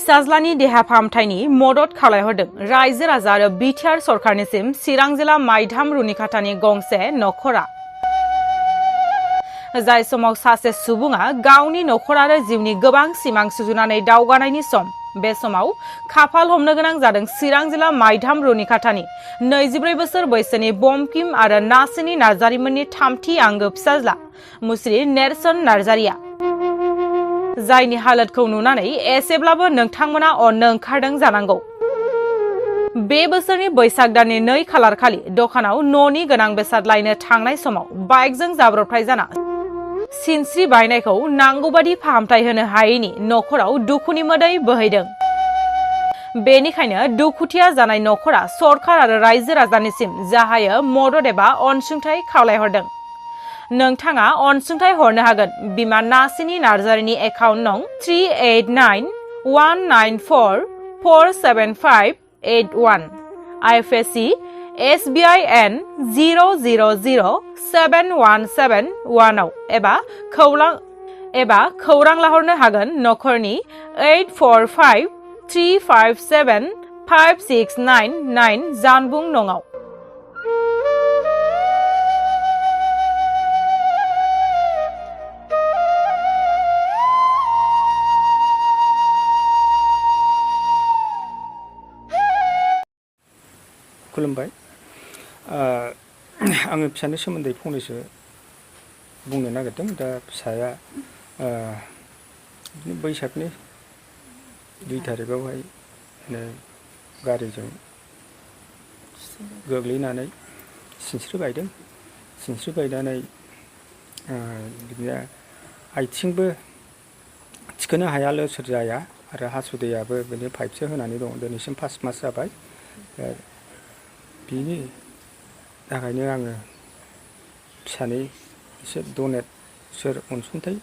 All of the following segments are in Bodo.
फिसाज्लानि देहा फाहामथायनि मदद खालायहरदों रायजो राजा आरो बिटिआर सरखारनिसिम चिरां जिल्ला माइधाम रुनिखाथानि गंसे नखरा जाय समाव सासे सुबुङा गावनि नखर आरो जिउनि गोबां सिमां सुजुनानै दावगानायनि सम बे समाव खाफाल हमनो गोनां जादों चिरां जिल्ला माइधाम रुनिखाथानि 24 बोसोर बैसोनि बमकिम आरो नासिनी नार्जारिमोननि थामथि आंगो फिसाज्ला मुस्रि नेरसोन नार्जारिया जायनि हालोदखौ नुनानै एसेब्लाबो नोंथांमोना अननो ओंखारदों जानांगौ। बे बोसोरनि बैसाग दाननि 2 खालार खालि दखानाव न'नि गोनां बेसाद लायनो थांनाय समाव बाइकजों जाब्रबथाय जाना सिनस्रि बायनायखौ नांगौबादि फाहामथाय होनो हायैनि नखराव दुखुनि मोदै बोहैदों। बेनिखायनो दुखुथिया जानाय नखरा सरखार आरो रायजो राजानिसिम जाहायो मदद एबा अनसुंथाइ खावलायहरदों। नोंथाङा अनसुंथाइ हरनो हागोन बिमा नासिनी नार्जारिनि एकाउन्ट नं 3891944758 IFSC SBI N 000717 आव एबा खौरां लाहरनो हागोन नखरनि 8453575699 जानबुं नङाव। खुलुमबाय आङो फिसानि सोमोन्दै फंनैसो बुंनो नागिरदों। दा फिसाया बैसागनि 2 थारिखआवहाय गारिजों गोग्लैनानै सिनस्रि बायनानै बिदिनो आथिंबो थिखोनो हाया लोरसोर जाया आरो हासुदैयाबो बिदिनो पाइपसो होनानै दं। दिनैसिम 5 मास जाबाय। बिनि थाखायनो आङो फिसानि एसे डनेट अनसुंथाइ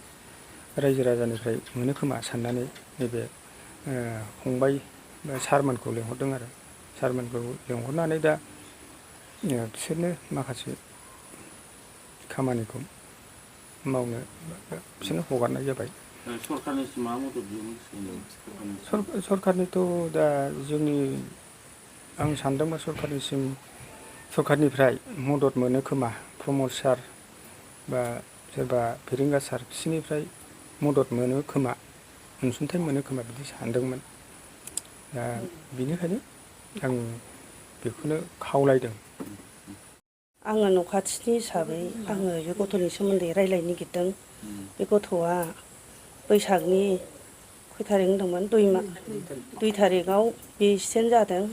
रायजो राजानिफ्राय मोनो खोमा साननानै नैबे फंबाय बा सारमोनखौ लेंहरदों आरो सारमोनखौ लेंहरनानै दा बिसोरनो माखासे खामानिखौ मावनो बिसोरनो हगारनाय जाबाय। सरखारनिसिम मा मदद सरखारनिथ' दा आं सानदोंबा सरखारनिफ्राय मदद मोनो खोमा प्रमद सार बा सोरबा फेरेंगा सार बिसोरनिफ्राय मदद मोनो खोमा अनसुंथाइ मोनो खोमा बिदि सानदोंमोन। दा बिनिखायनो आं बेखौनो खावलायदों। आङो न' खाथिनि हिसाबै आङो बे गथ'नि सोमोन्दै रायज्लायनो नागिरदों। बे गथ'आ बैसागनि खय थारिख होनदोंमोन 2 थारिखआव बे एक्सिडेन्ट जादों।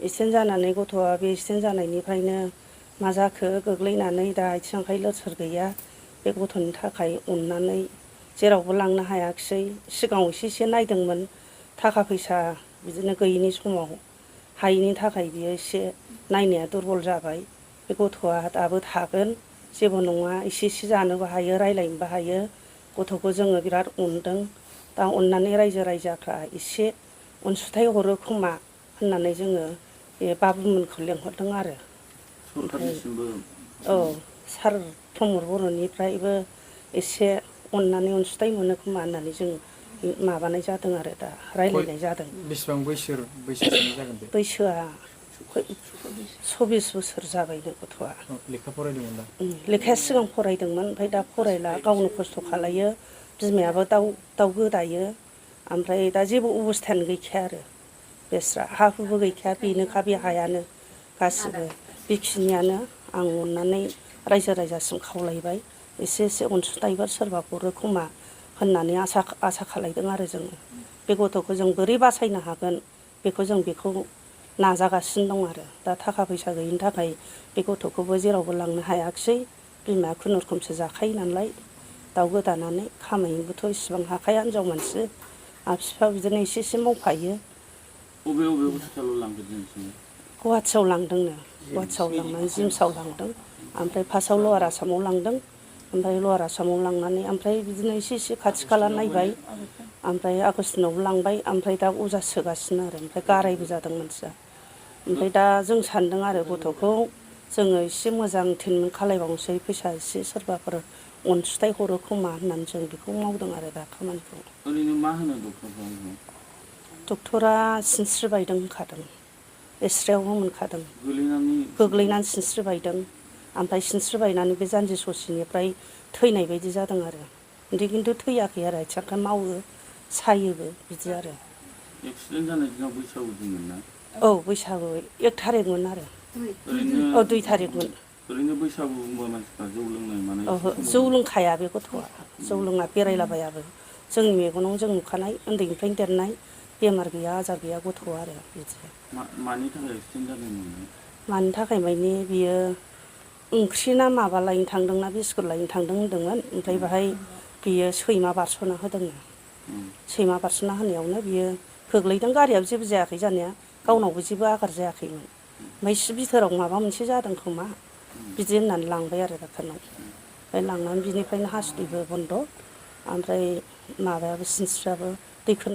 एक्सिडेन्ट जानानै गथ'आ बे एक्सिडेन्ट जानायनिफ्रायनो मा जाखो गोग्लैनानै दा आथिं आखाइ लोरसोर गैया। बे गथ'नि थाखाय अननानै जेरावबो लांनो हायाखिसै। सिगाङाव एसे नायदोंमोन थाखा फैसा बिदिनो गैयिनि समाव हायैनि थाखाय बियो एसे नायनाया दुरबल जाबाय। बे गथ'आ दाबो थागोन जेबो नङा एसे जानोबो हायो रायज्लायनोबो हायो। गथ'खौ जोङो बिराद अनदों। दा अननानै रायजो राजाफ्रा एसे अनसुंथाइ हरो खोमा होननानै जोङो बे बाबुमोनखौ लेंहरदों आरो। औ सार प्रमद बर'निफ्रायबो एसे अननानै अनसुंथाइ मोनो खोमा होननानै जों माबानाय जादों आरो दा रायज्लायनाय जादों। बेसेबां बैसोसोनि जागोन बे? बैसोआ 24 बोसोर जाबायनो गथ'आ। लेखा फरायदोंमोन दा? लेखाया सिगां फरायदोंमोन ओमफ्राय दा फरायला गावनो खस्थ' खालायो। बिमायाबो दाउ गोदायो ओमफ्राय दा जेबो अबस्थायानो गैखाया आरो बेस्रा हा हुबो गैखाया बेनोखा बे हायानो गासिबो बेखिनियानो। आं अननानै रायजो राजासिम खावलायबाय एसे अनसुंथाइफोर सोरबा हरो खोमा होननानै आसा खालायदों आरो जोङो। बे गथ'खौ जों बोरै बासायनो हागोन बेखौ नाजागासिनो दं आरो। दा थाखा फैसा गैयिनि थाखाय बे गथ'खौबो जेरावबो लांनो हायाखिसै। बिमाया खुनुरुखुमसो जाखायो नालाय दाउ गोदानानै खामायनोबोथ' इसिबां हाखाया हिनजाव मानसि। बिफा बिदिनो एसे मावफायो। बबे हस्पिटालाव लांदों दिनैसिम? गुवाहाटियाव लांदोंनो। गुवाहाटियाव लांनानै जिमसाव लांदों। ओमफ्राय फार्स्टआव लवार आसामाव लांदों। ओमफ्राय लवार आसामाव लांनानै ओमफ्राय बिदिनो एसे खाथि खाला नायबाय। ओमफ्राय आगस्टिनावबो लांबाय। ओमफ्राय दा अजा सोगासिनो आरो ओमफ्राय गारायबो जादों मानसिया। ओमफ्राय दा जों सान्दों आरो गथ'खौ जोङो एसे मोजां ट्रिटमेन्ट खालायबावनोसै फैसा एसे सोरबाफोर अनसुंथाइ हरो खोमा होननानै जों बेखौ मावदों आरो दा खामानिखौ। ओरैनो मा होनो डक्टरफ्रा? डक्टरा सिनस्रि बायदों होनखादों एक्सरेयावबो मोनखादों गोलैनानै गोग्लैनानै सिनस्रि बायदों ओमफ्राय सिनस्रि बायनानै बे जानजि ससेनिफ्राय थैनाय बायदि जादों आरो ओमफ्राय खिन्थु थैयाखै आरो आथिं आखाइ मावो सायोबो बिदि आरो एक्सिडेन्ट जानाय दिनाव बैसागु दिनमोन ना? औ बैसागु 1 थारिखमोन आरो ओरैनो 2 थारिखमोन ओरैनो बैसागु बुंबा मानसिफ्रा जौ लोंनाय मानाय ओहो जौ लोंखाया बे गथ'आ जौ लोङा बेरायलाबायाबो जोंनि मेगनाव जों नुखानाय उन्दैनिफ्रायनो देरनाय बेमार गैया आजार गैया गथ'आ आरो बिदि मानि थाखाय एक्सिडेन्ट जादोंमोन? मानि थाखाय माने बियो ओंख्रि ना माबा लायनो थांदोंना बिस्कुट लायनो थांदों होनदोंमोन ओमफ्राय बाहाय बियो सैमा बारस'ना होदों सैमा बारस'ना होनायावनो बियो गोग्लैदों गारियाबो जेबो जायाखै जानाया गावनावबो जेबो आघात जायाखैमोन ओमफ्राय बिथोराव माबा मोनसे जादों खोमा बिदि होननानै लांबाय आरो डाक्टारनाव ओमफ्राय लांनानै बिनिफ्रायनो हासुदैबो बन्द' ओमफ्राय माबायाबो सिनस्रियाबो दै खोना